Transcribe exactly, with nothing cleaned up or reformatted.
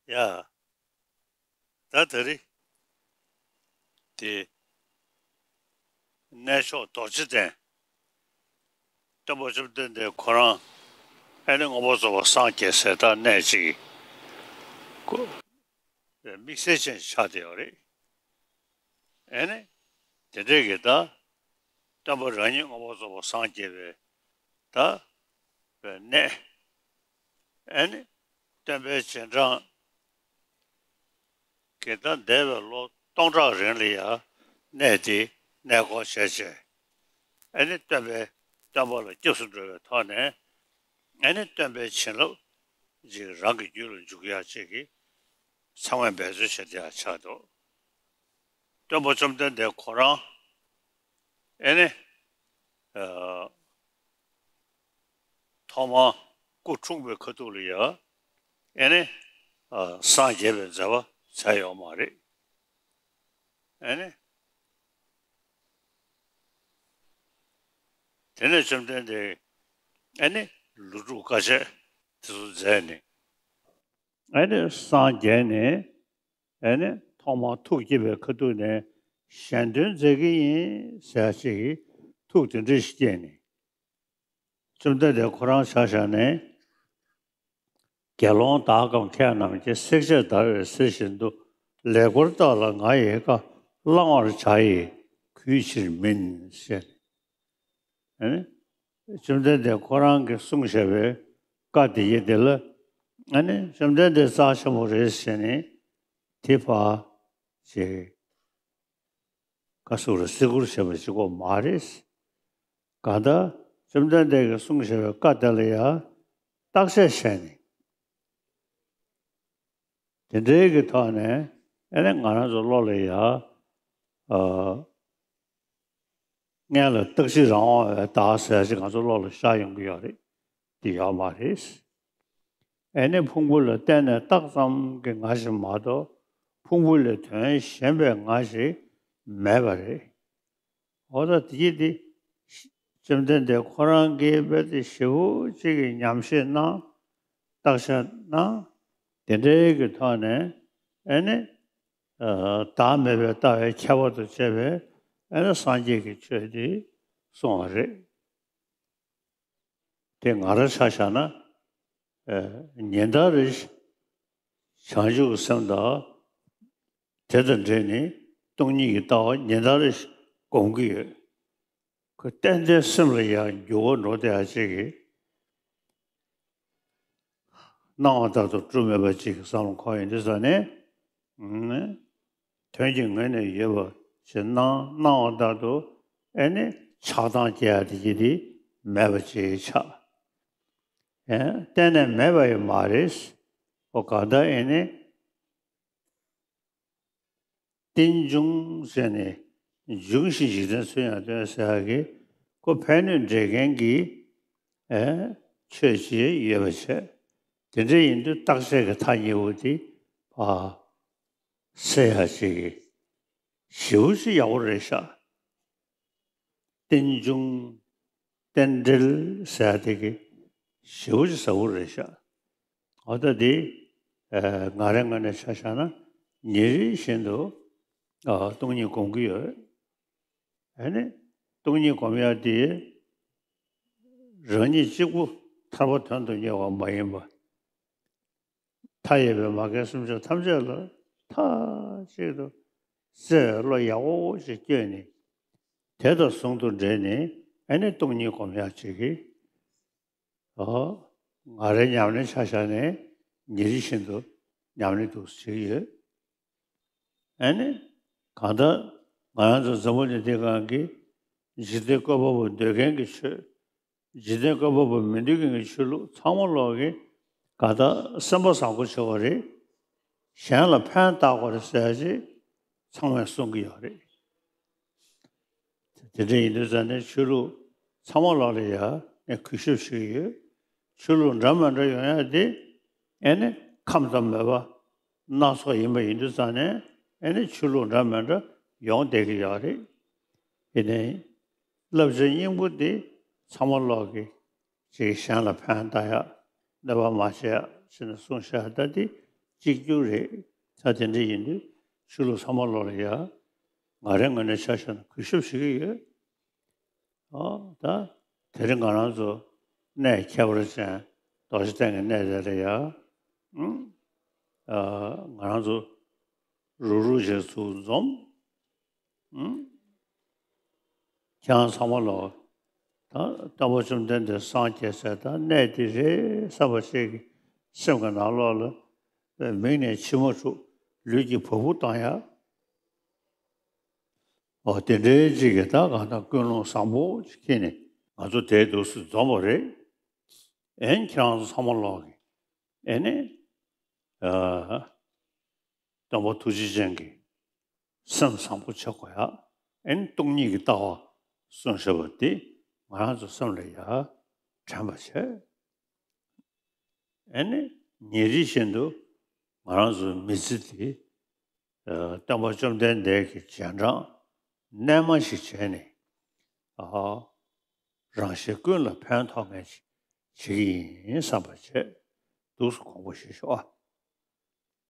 ཡ། ད་དེ་རིང་དེ་གནས་མཆོག་རྡོ་རྗེ་གདན། སྟོན་པ་བཅོམ་ལྡན་འདས་ཁོ་རང་ཨེ་ནི་མངོན་པར་རྫོགས་པར་སངས་རྒྱས་སའི་ད་གནས་གཅིག་གི་དམིགས་བསལ་ཅན་ཞིག་ཆགས་བསྡད་ཡོད་རེད། ཨེ་ནི་དེ་འདྲའི་གི་ད་སྟོན་པ་རང་ཉིད་མངོན་པར་རྫོགས་པར་སངས་རྒྱས་པའི་ད་པའི་གནས། ཨེ་ནི་སྟོན་པའི་རྗེས་འབྲང་གི་ད་འདས་པའི་ལོ་སྟོང་ཕྲག་རིང་ལ་ཡང་གནས་དེ་གནས་སྐོར་བྱས་བྱས། ཨེ་ནི་སྟོན་པའི་སྟོན་པ་ལ་སྐྱབས་སུ་འགྲོ་བའི་ཐོག་ནས། ཨེ་ནི་སྟོན་པའི་བྱིན་རླབས་ཅིག་རང་གི་རྒྱུད་ལ་འཇུག་ཡག་ཅིག་གི་ཚང་མས་འབད་རྩོལ་བྱེད་བསྡད་ཡག་ཆགས་འདུག་སྟོན་པ་བཅོམ་ལྡན་འདས་ཁོ་རང་ཨེ་ནི་ཨ་ཐོག་མར་སྐུ་འཁྲུངས་པའི་ཁ་ཐུག་ལ་ཡང་ཨེ་ནི་ཨ་སངས་རྒྱས་པའི་མཛད་པ་མཛད་ཡོད་མ་རེད། ཨེ་ནི་དེ་ནས་བཅོམ་ལྡན་འདས་ཨེ་ནི་ལོ་དྲུག་དཀའ་སྤྱད་དེ་ཚོ་མཛད་ནས། ཨེ་ནི་སངས་རྒྱས་ནས་ཨེ་ནི་ཐོག་མར་ཐུགས་བསྐྱེད་པའི་ཁ་ཐུག་ནས་གཞན་དོན་མཛད་ཀྱི་ཡིན་ཟེར་ཅིག་ཐུགས་དེ་འདྲ་ཞིག་བསྐྱེད་ནས། བཅོམ་ལྡན་འདས་ཁོ་རང་ཆ་བཞག་ནས། དགེ་སློང་དག་གམ་མཁས་རྣམས་ཀྱིས། བསྲེགས་བཅད་བརྡར་བའི་གསེར་བཞིན་དུ། ལེགས་པར་བརྟགས་ལ་ང་ཡི་བཀའ། བླང་བར་བྱ་ཡི་གུས་ཕྱིར་མིན། ཞེས། ཨེ་ནི། བཅོམ་ལྡན་འདས་ཁོ་རང་གིས་གསུངས་བཞག་པའི་བཀའ་དེ་ཡི་དེ་ལ། ཨེ་ནི་བཅོམ་ལྡན་འདས་རྩ་ཆེན་པོ་རེད་ཟེར་ནས་དེ་ཕར་ཅིག་བཀའ་ཟུར་ལ་བརྩི་བཀུར་བྱེད་པ་ཅིག་ཁོ་མ་རེད། གང་ལྟར་བཅོམ་ལྡན་འདས་ཀྱིས་གསུངས་བཞག་པའི་བཀའ་དེ་ལ་ཡང་བརྟག་དཔྱད་བྱས་ནས། དེ་འདྲའི་གི་ཐོག་ནས་ཨེ་ནི་ང་རང་ཚོ་བློ་ལ་ཡ། ཨ། སྔོན་ལ་རྟག་གཅིག་རང་དབང་བའི་བདག་ཟེར་ཅིག་ང་ཚོ་བློ་ལ་ཤར་ཡོང་གི་ཡོད་རེད། དེ་ཡོད་མ་རེད། ཨེ་ནི་ཕུང་པོ་ལ་བརྟེན་ནས་བཏགས་ཙམ་གྱི་ང་ཞིག་མ་གཏོགས། ཕུང་པོ་ལས་དོན་གཞན་པའི་ང་ཞིག་མེད་པ་རེད། འོ་ད་དེ་དེ། བཅོམ་ལྡན་འདས་ཁོ་རང་གིས་རྦད་དེ་ཞེ་པོ་ཅིག་གི་ཉམས་བཞེས་གནང་། བརྟག་དཔྱད་གནང་། དེ་འདྲའི་གི་ཐོག་ནས་ཨེ་ནི། ཨ། བདག་མེད་པའི་ལྟ་བའི་ཁྱད་པར་དུ་བྱས་པའི་ཨེ་ནི་སངས་རྒྱས་ཀྱི་ཆོས་དེ་གསུངས་པ་རེད། དེ་ང་རང་ཆ་བཞག་ན། ཨ། ཉིན་ལྟར་རེ་བྱང་ཆུབ་ཀྱི་སེམས་དང་། དེ་དང་འབྲེལ་ནས་སྟོང་ཉིད་ཀྱི་ལྟ་བ་ཉིན་ལྟར་རེ་སྒོམ་གྱི་ཡོད། ཁོ་ཏན་ཏན་སེམས་ལ་ཡང་འགྱུར་བ་འགྲོ་བསྡད་ཡ་ཅིག་གིས། སྣང་བ་ལྟར་དུ་གྲུབ་མེད་པ་ཅིག་གི་བསམ་བློ་འཁོར་ཡོང་དུས་ཙ་ནས། དོན་གྱི་ངོས་ནས་ཡོད་པ་ཞིག་སྣང་སྣང་བ་ལྟར་དུ་ཨེ་ནི་ཆགས་སྡང་སྐྱེ་ཡ་དེ་ཅིག་དེ་མེད་པ་ཅིག་ཆགས། ཨེ། གཏན་ནས་མེད་པ་ཡང་མ་རེད། ཨོ་གང་ལྟར་ཨེ་ནི། རྟེན་འབྱུང་ཟེར་ནས་འབྱུང་ཞིང་འཇིག་རྟེན་ཚུལ་ཡང་སྟོན་ཟེར་ཡག་གི་ཁོ་ཕན་གནོད་འབྲེལ་མཁན་གྱི་ཨེ་ཆོས་ཅིག་ཡོད་པ་བྱས། དེ་འདྲ་ཡིན་དུས་བརྟག་དཔྱད་ཀྱི་ཐ་སྙད་པོ་དེ་ཕར་སེལ་ཡག་ཅིག་གི་ཞེ་པོ་ཅིག་ཡག་པོ་རེད་ཤག་རྟེན་འབྱུང་། རྟེན་འབྲེལ་ཟེར་ཡ་དེ་གི་ཞེ་པོ་ཅིག་ཟབ་པོ་རེད་ཤག་འོ་ད་དེ་ཨ་ང་རའི་ངོས་ནས་ཆ་བཞག་ན་ཉིན་རེ་བཞིན་དུ་ཨ་སྟོང་ཉིད་སྒོམ་གྱི་ཡོད། ཨ་ནི་སྟོང་ཉིད་སྒོམ་ཡ་དེ་རང་ཉིད་གཅིག་པུ་ཐར་པ་དོན་དུ་གཉེར་བ་མ་ཡིན་པ། མཐའ་ཡས་པའི་མ་རྒན་སེམས་ཅན་ཐམས་ཅད་ལ་མཐའ་གཅིག་ཏུ་བརྩེ་བའི་བློ་ཡག་པོ་ཞིག་བསྐྱེད་ནས། དེ་དང་ཟུང་དུ་འབྲེལ་ནས་ཨ་ནི་སྟོང་ཉིད་སྒོམ་ཡག་ཅིག་གིས། ཨོ། ང་རའི་ཉམས་ལེན་ཆ་བཞག་ནས་ཉིན་རེ་བཞིན་དུ་ཉམས་ལེན་འདུག་བྱེད་ཀྱི་ཡོད། ཨ་ནི། གང་ལྟར་ང་རང་ཚོ་འཛམ་བུ་གླིང་འདི་སྒང་གི་འཇིག་རྟེན་བཀོད་པ་པོ་འདོད་མཁན་གྱི་ཆོས། འཇིག་རྟེན་བཀོད་པ་པོ་མི་འདོད་མཁན་གྱི་ཆོས་ལུགས་ཚང་མ་ལོག་གི་ག་ད་སེམས་པ་བཟང་པོ་བྱེད་དགོས་རེད། གཞན་ལ་ཕན་བཏགས་དགོས་རེད་ཟེར་ཅིག་ཚང་མས་གསུང་གི་ཡོད་རེད། དེ་འདྲ་ཡིན་དུས་ཙང་ནས་ཆོས་ལུགས་ ཚང་མ་ལོག་ལ་ཡ་ངས་གུས་ཞབས་ཞུ་གི་ཡོད། ཆོས་ལུགས་འདྲ་མི་འདྲ་ཡོང་ཡ་དེ་ཨེ་ནི་ཁམས་དང་མོས་པ་སྣ་ཚོགས་ཡིན་པ་ཡིན་དུས་ཙང་ནས་ཨེ་ནི་ཆོས་ལུགས་འདྲ་མི་འདྲ་ཡོང་བསྡད་ཀྱི་ཡོད་རེད། ཡིན་ནའི་བསླབ་བྱ་སྙིང་པོ་འདི་ཚང་མ་ལོག་གི་ཅིག་གཞན་ལ་ཕན་བཏགས་ཡ། གནོད་པ་མ་བྱེད་ཡ་ཟེར་ནས་གསུངས་བཞག་ད་འདི་གཅིག་གྱུར་རེད། ད་དེ་འདྲ་ཡིན་དུས་ཆོས་ལུགས་ཚང་མ་ལོག་ལ་ཡ་ང་རའི་ངོས་ནས་ཆ་བཞག་ན་གུས་ཞབས་ཞུ་གི་ཡོད། ཨོ་ད་དེ་རིང་ང་རང་ཚོ་གནས་ཁྱད་པར་ཅན་རྡོ་རྗེ་གདན་གྱི་གནས་དེ་རེད་ཡ། ཨུམ། ཨ་ང་རང་ཚོ་རུག་རུག་ཞིག་ཚུར་འཛོམས། ཨུམ། ཁྱེད་རང་ཚང་མ་ལོག་ད་སྟོན་པ་བཅོམ་ལྡན་འདས་སངས་རྒྱས་ཚར་ད་གནས་འདི་རེད་བསམ་པ་ཞིག་གི་སེམས་ཀྱི་ནང་ལོགས་ལ་མིག་ནས་མཆི་མ་འཁྲུག་ལུས་ཀྱི་བ་སྤུ་ལྡང་ཡ། འོ་དེ་འདྲའི་ཅིག་གིས་ད་གང་ལྟར་ཀུན་སློང་བཟང་པོ་ཅིག་འཁྱེར་ནས་ང་ཚོ་དེའི་འདུག་སེ་འཛོམས་པ་རེད། ཨེ་ནི་ཁྱེད་རང་ཚོ་ཚང་མ་ལོག་གི་ཨེ་ནི་ཨ་སྟོན་པ་ཐུགས་རྗེ་ཅན་གྱི་སེམས་བཟང་པོ་བྱེད་དགོས་ཡ། ཨེ་ནི་སྟོང་ཉིད་ཀྱི་ལྟ་བ་གསུངས་བཞག་པ་འདི་ང་རང་ཚོ་སེམས་ལ་ཡ་དྲན་པ་བྱས། ཨེ་ནི་ཉིན་རེ་བཞིན་དུ་ང་རང་ཚོའི་མི་ཚེ་འདི་ཨ་སྟོན་པ་བཅོམ་ལྡན་འདས་ཀྱི་རྗེས་འབྲང་རྣལ་མ་ཞིག་བྱས་ནས་ཨ་རང་གཞན་ཀུན་ལ་ཕན་ཐོགས་མཁན་ཞིག་བྱེད་ཀྱི་ཡིན་བསམ་པ་བྱས་འདུག་སེ་དགོངས་པ་བཞེས་ཤོག་ཨ།